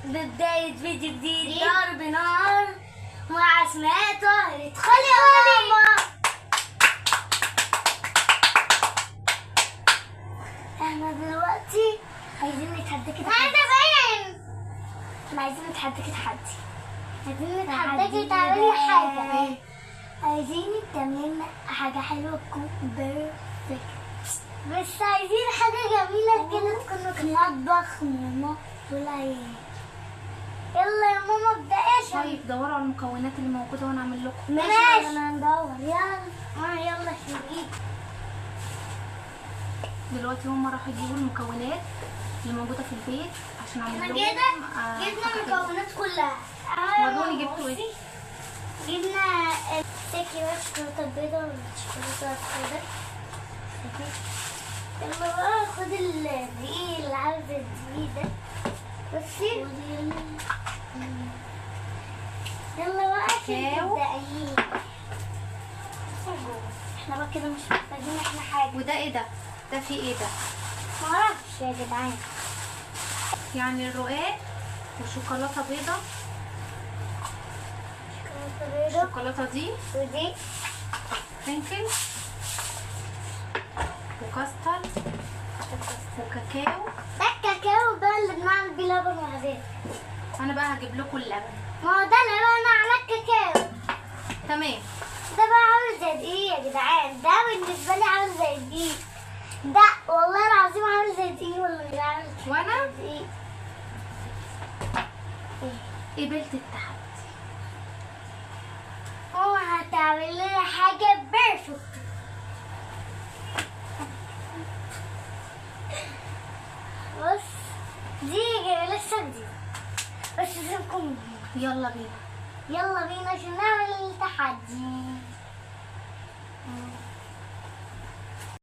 ببداية فيديو جديد ضرب نار مع اسماء طاهر. ادخلي يا ماما. احنا دلوقتي عايزين نتحداكي تحدي. احنا عايزين نتحداكي تحدي. عايزين نتحداكي تعملي حاجة. عايزينك تعملي لنا حاجة حلوة تكون perfect، بس عايزين حاجة جميلة كده تكون مطبخ ماما ولا ايه. يلا يا ماما ابدأي عشان. طيب دوروا على المكونات اللي موجودة وانا اعمل لكم. ماشي انا ندور. يلا يلا عشان نجيب. دلوقتي هم راحوا يجيبوا المكونات اللي موجودة في البيت عشان اعمل لهم. احنا جبنا المكونات كلها. وروني جبتوا ايه؟ جبنا السكي والشوكولاتة البيضاء والشوكولاتة السوداء. يلا بقى خد الدقيق اللي عامل زي الدقيق ده. بصي يلا بقى عشان تبدأي. احنا بقى كده مش محتاجين احنا حاجة. وده ايه ده؟ ده فيه ايه ده؟ معرفش يا جدعان. يعني الرقاق وشوكولاتة بيضة. شوكولاتة بيضة. الشوكولاتة دي ودي فلفل وكاستر وكاكاو. ده الكاكاو ده اللي بنعمل بيه لبن وحاجات. انا بقى هجيب لكم اللبن. ما هو ده لبن على الكاكاو. تمام. ده بقى عامل زي دقيق يا جدعان. ده بالنسبة لي عامل زي دقيق. ده والله العظيم عامل زي دقيق ولا مش عامل؟ وانا دقيق. قبلت التحدي. ماما هتعمل لنا حاجة perfect. بص دي لسه جديدة بس سيبكم. يلا بينا يلا بينا عشان نعمل التحدي.